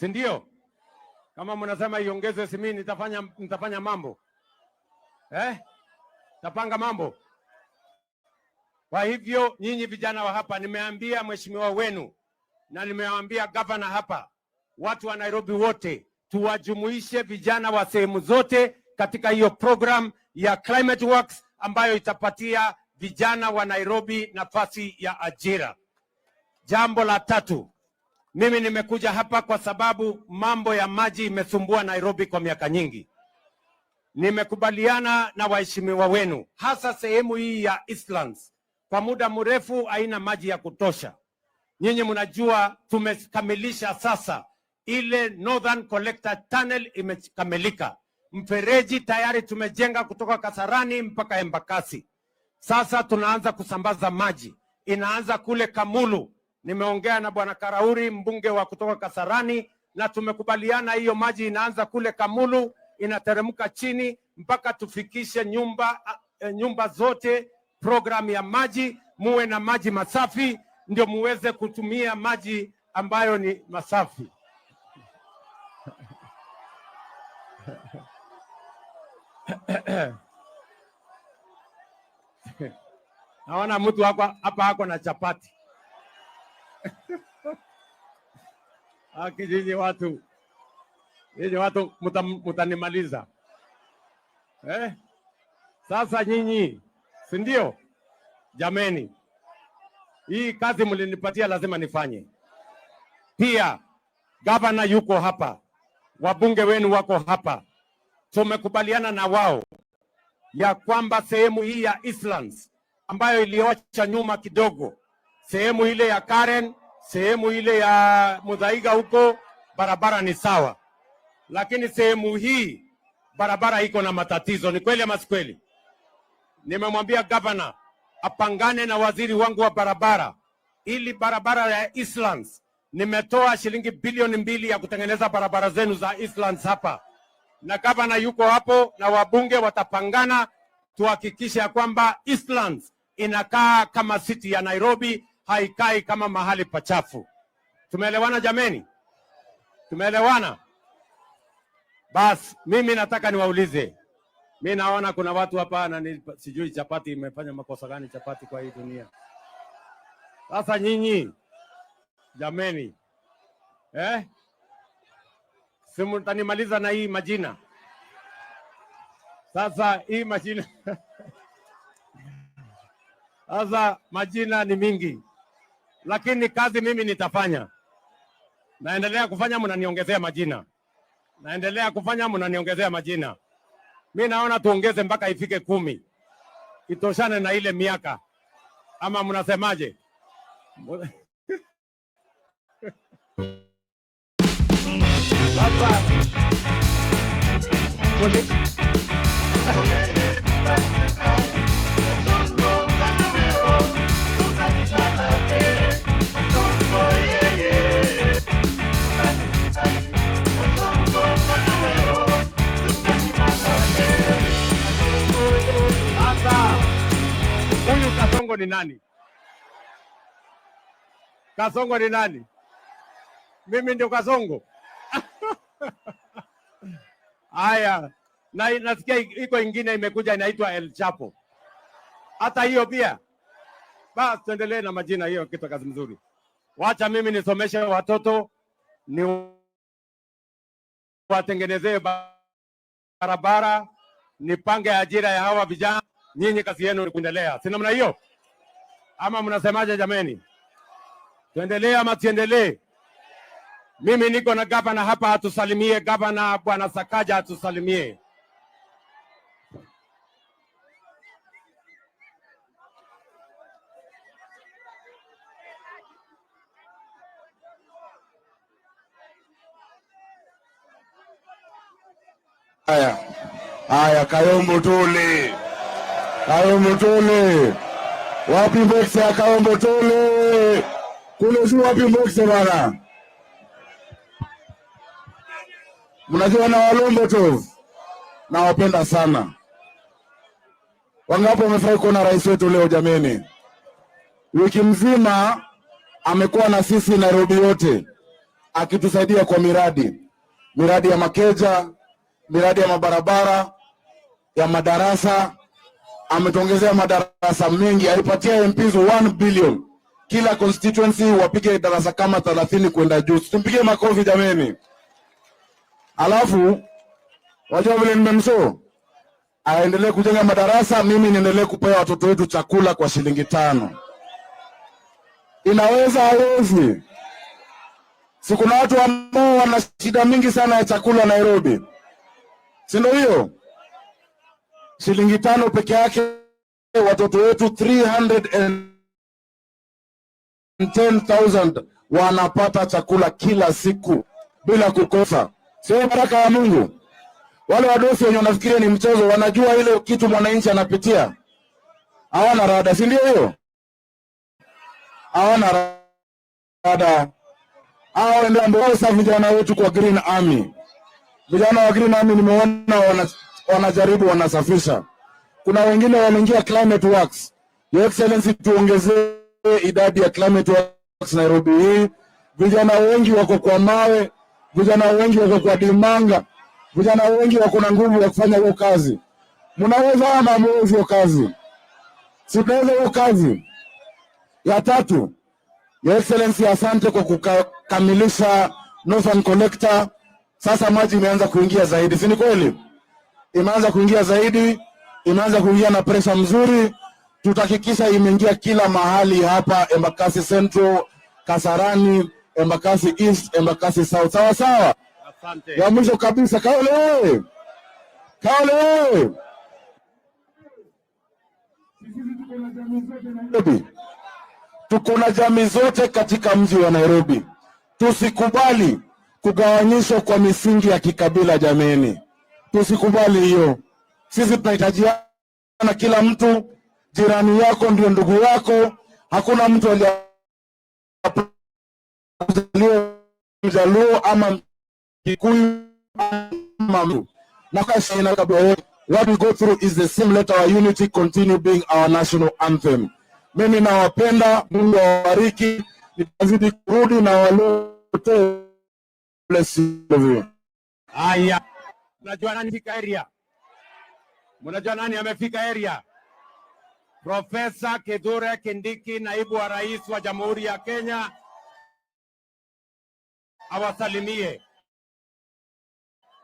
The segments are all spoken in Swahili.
Si ndio? Kama mnasema iongezwe, si mimi nitafanya mambo eh? Tapanga mambo. Kwa hivyo nyinyi vijana wa hapa, nimeambia mheshimiwa wenu na nimewaambia gavana hapa, watu wa Nairobi wote tuwajumuishe vijana wa sehemu zote katika hiyo program ya Climate Works ambayo itapatia vijana wa Nairobi nafasi ya ajira. Jambo la tatu, mimi nimekuja hapa kwa sababu mambo ya maji imesumbua Nairobi kwa miaka nyingi. Nimekubaliana na waheshimiwa wenu, hasa sehemu hii ya Eastlands, kwa muda mrefu haina maji ya kutosha. Nyinyi mnajua tumekamilisha sasa ile Northern Collector Tunnel imekamilika. Mfereji tayari tumejenga kutoka Kasarani mpaka Embakasi. Sasa tunaanza kusambaza maji, inaanza kule Kamulu. Nimeongea na bwana Karauri, mbunge wa kutoka Kasarani, na tumekubaliana hiyo maji inaanza kule Kamulu, inateremka chini mpaka tufikishe nyumba zote program ya maji, muwe na maji masafi, ndio muweze kutumia maji ambayo ni masafi. Naona mtu hapa ako na chapati. Aki nyinyi watu mutanimaliza. Eh? Sasa nyinyi, si ndio? Jameni, hii kazi mlinipatia lazima nifanye. Pia gavana yuko hapa, wabunge wenu wako hapa. Tumekubaliana na wao ya kwamba sehemu hii ya Eastlands ambayo iliacha nyuma kidogo, sehemu ile ya Karen, sehemu ile ya Muthaiga huko barabara ni sawa, lakini sehemu hii barabara iko na matatizo. Ni kweli ama si kweli? Nimemwambia gavana apangane na waziri wangu wa barabara ili barabara ya Eastlands, nimetoa shilingi bilioni 2 ya kutengeneza barabara zenu za Eastlands hapa, na gavana yuko hapo na wabunge watapangana tuhakikishe ya kwamba Eastlands inakaa kama city ya Nairobi, haikai kama mahali pachafu. Tumeelewana jameni? Tumeelewana? Bas, mimi nataka niwaulize. Mi naona kuna watu hapa na sijui chapati imefanya makosa gani chapati kwa hii dunia. Sasa nyinyi jameni, eh? Si mtanimaliza na hii majina. Sasa hii majina sasa majina ni mingi, lakini kazi mimi nitafanya. Naendelea kufanya, mnaniongezea majina. Naendelea kufanya, mnaniongezea majina. Mi naona tuongeze mpaka ifike 10, itoshane na ile miaka, ama mnasemaje? Sasa sasa huyu Kasongo ni nani? Kasongo ni nani? Mimi ndio Kasongo? Haya, na nasikia iko ingine imekuja inaitwa El Chapo. Hata hiyo pia. Basi tuendelee na majina hiyo, kitu kazi mzuri. Wacha mimi nisomeshe watoto, ni watengenezee barabara, nipange ajira ya hawa vijana. Nyinyi kazi yenu ni kuendelea, si namna hiyo? Ama mnasemaje jameni? Tuendelee ama tuendelee? Mimi niko na gavana hapa, atusalimie gavana bwana Sakaja, atusalimie. Haya, haya, Kayombo Tole, Kayombo Tole, wapi boxe ya Kayombo Tole? Kule juu, wapi boxe bana? Mnajua na Walombo tu, nawapenda sana. Wangapi wamefurahi kuona rais wetu leo jameni? Wiki mzima amekuwa na sisi Nairobi yote, akitusaidia kwa miradi, miradi ya makeja, miradi ya mabarabara, ya madarasa. Ametuongezea madarasa mengi, alipatia MPs 1 billion kila constituency wapige darasa kama 30 kwenda juu. Tumpigie makofi jameni. Alafu wajua vile nimemshow aendelee kujenga madarasa, mimi niendelee kupea watoto wetu chakula kwa shilingi 5. Inaweza hawezi? Si kuna watu ambao wana shida mingi sana ya chakula Nairobi, si ndio hiyo? Shilingi 5 peke yake, watoto wetu 310,000 wanapata chakula kila siku bila kukosa. Sio baraka ya Mungu? Wale wadosi wenye wanafikiria ni mchezo, wanajua ile kitu mwananchi anapitia, hawana rada, si ndio hiyo? Hawana rada. Hao ndio ambao sasa vijana wetu kwa Green Army. Vijana wa Green Army nimeona wanajaribu, wanasafisha. Kuna wengine wameingia Climate Works. Your Excellency, tuongezee idadi ya Climate Works Nairobi hii. Vijana wengi wako kwa mawe, vijana wengi wako kwa dimanga, vijana wengi wako na nguvu ya kufanya hiyo kazi. Mnaweza ama hamwezi hiyo kazi? Si tunaweza hiyo kazi? Ya tatu, Your Excellency, asante kwa kukamilisha Northern Collector. Sasa maji imeanza kuingia zaidi, si ni kweli? Imeanza kuingia zaidi, imeanza kuingia na pressure mzuri. Tutahakikisha imeingia kila mahali hapa Embakasi Central, Kasarani, Embakasi East, Embakasi South. Sawa sawa. Asante. Ya mwisho kabisa, Kayole oye! Kayole oye! Nairobi. Tuko na jamii zote katika mji wa Nairobi. Tusikubali kugawanyishwa kwa misingi ya kikabila jameni, tusikubali hiyo. Sisi tunahitajiana kila mtu, jirani yako ndio ndugu yako. Hakuna mtu aliyezaliwa Mjaluo ama Kikuyu ama mtu. Na kwa kabila yote, what we go through is the same. Let our unity continue being our national anthem. Mimi nawapenda, Mungu awabariki. Nitazidi kurudi na walote. Bless you. Haya, mnajua nani amefika area? Mnajua nani amefika area? Profesa Kithure Kindiki, naibu wa rais wa Jamhuri ya Kenya, awasalimie.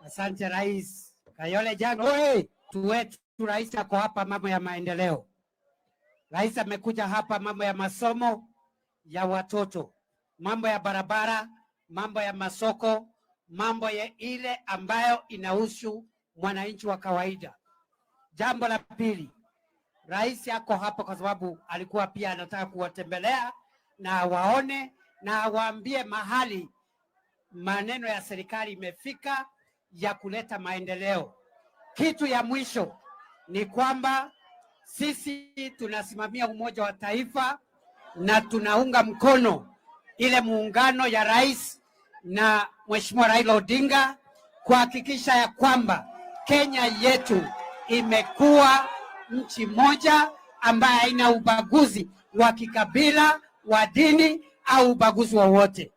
Asante Rais Kayole Jango. Hey, wetu rais ako hapa mambo ya maendeleo. Rais amekuja hapa mambo ya masomo ya watoto, mambo ya barabara, mambo ya masoko, mambo ya ile ambayo inahusu mwananchi wa kawaida. Jambo la pili, rais ako hapa kwa sababu alikuwa pia anataka kuwatembelea na waone na awaambie mahali maneno ya serikali imefika ya kuleta maendeleo. Kitu ya mwisho ni kwamba sisi tunasimamia umoja wa taifa na tunaunga mkono ile muungano ya rais na Mheshimiwa Raila Odinga kuhakikisha ya kwamba Kenya yetu imekuwa nchi moja ambayo haina ubaguzi wa kikabila, wa dini au ubaguzi wowote.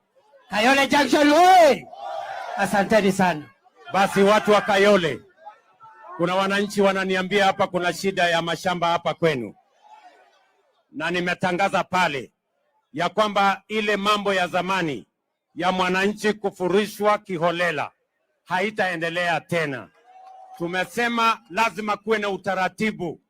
Kayole Junction oye! Asanteni sana. Basi watu wa Kayole, kuna wananchi wananiambia hapa kuna shida ya mashamba hapa kwenu, na nimetangaza pale ya kwamba ile mambo ya zamani ya mwananchi kufurishwa kiholela haitaendelea tena. Tumesema lazima kuwe na utaratibu,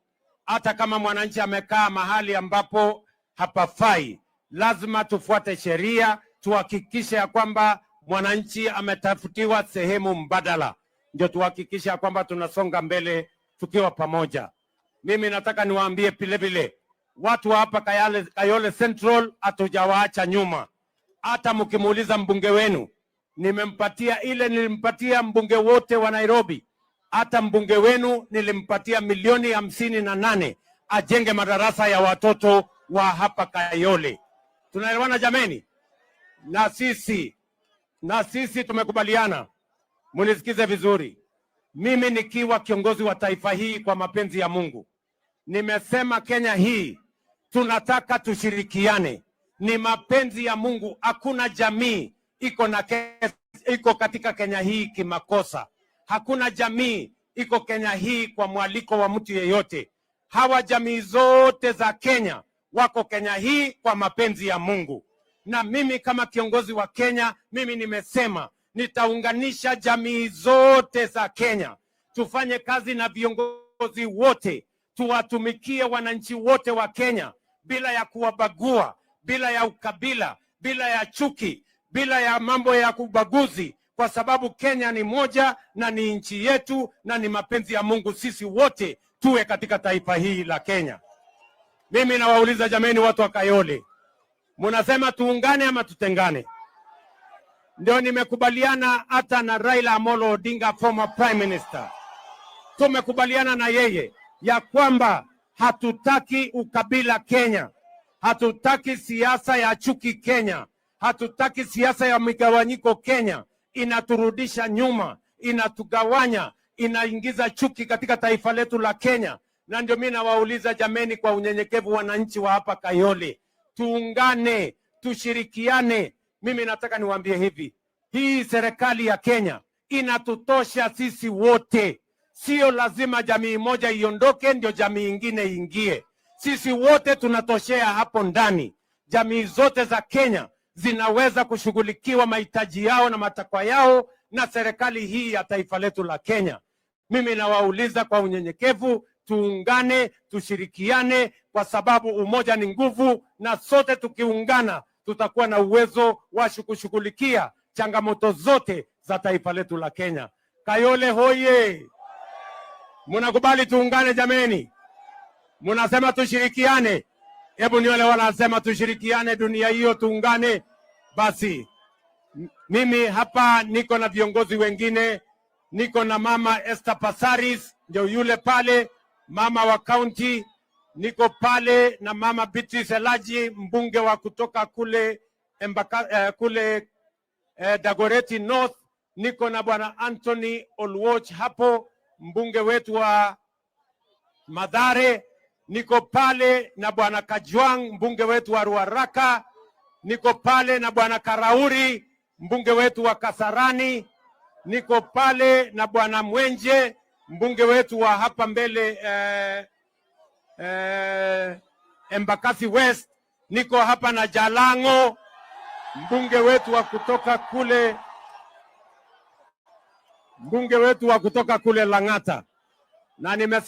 hata kama mwananchi amekaa mahali ambapo hapafai, lazima tufuate sheria, tuhakikishe ya kwamba mwananchi ametafutiwa sehemu mbadala, ndio tuhakikishe ya kwamba tunasonga mbele tukiwa pamoja. Mimi nataka niwaambie vile vile watu wa hapa Kayole Central hatujawaacha nyuma. Hata mkimuuliza mbunge wenu, nimempatia ile nilimpatia mbunge wote wa Nairobi, hata mbunge wenu nilimpatia milioni 58 ajenge madarasa ya watoto wa hapa Kayole. Tunaelewana jameni? Na sisi tumekubaliana, munisikize vizuri. Mimi nikiwa kiongozi wa taifa hii kwa mapenzi ya Mungu, nimesema Kenya hii tunataka tushirikiane. Ni mapenzi ya Mungu, hakuna jamii iko katika Kenya hii kimakosa. Hakuna jamii iko Kenya hii kwa mwaliko wa mtu yeyote. Hawa jamii zote za Kenya wako Kenya hii kwa mapenzi ya Mungu. Na mimi kama kiongozi wa Kenya, mimi nimesema nitaunganisha jamii zote za Kenya, tufanye kazi na viongozi wote, tuwatumikie wananchi wote wa Kenya bila ya kuwabagua, bila ya ukabila, bila ya chuki, bila ya mambo ya kubaguzi, kwa sababu Kenya ni moja na ni nchi yetu na ni mapenzi ya Mungu sisi wote tuwe katika taifa hili la Kenya. Mimi nawauliza jameni, watu wa Kayole, munasema tuungane ama tutengane? Ndio nimekubaliana hata na Raila Amolo Odinga, former prime minister, tumekubaliana na yeye ya kwamba hatutaki ukabila Kenya, hatutaki siasa ya chuki Kenya, hatutaki siasa ya migawanyiko Kenya. Inaturudisha nyuma, inatugawanya, inaingiza chuki katika taifa letu la Kenya. Na ndio mimi nawauliza jameni, kwa unyenyekevu, wananchi wa hapa Kayole, tuungane, tushirikiane. Mimi nataka niwaambie hivi, hii serikali ya Kenya inatutosha sisi wote. Sio lazima jamii moja iondoke ndio jamii ingine iingie. Sisi wote tunatoshea hapo ndani. Jamii zote za Kenya zinaweza kushughulikiwa mahitaji yao na matakwa yao na serikali hii ya taifa letu la Kenya. Mimi nawauliza kwa unyenyekevu, tuungane, tushirikiane, kwa sababu umoja ni nguvu, na sote tukiungana tutakuwa na uwezo wa kushughulikia changamoto zote za taifa letu la Kenya. Kayole hoye! Munakubali tuungane jameni? Munasema tushirikiane? Hebu ni wale wanasema tushirikiane, dunia hiyo tuungane. Basi mimi hapa niko na viongozi wengine, niko na mama Esther Passaris, ndio yule pale mama wa county. Niko pale na mama Beatrice Elachi, mbunge wa kutoka kule kule Dagoretti North. Niko na bwana Anthony Oluoch hapo, mbunge wetu wa Mathare. Niko pale na bwana Kajwang, mbunge wetu wa Ruaraka. Niko pale na bwana Karauri, mbunge wetu wa Kasarani. Niko pale na bwana Mwenje, mbunge wetu wa hapa mbele Embakasi West. Niko hapa na Jalango, mbunge wetu wa kutoka kule Lang'ata, na nimesema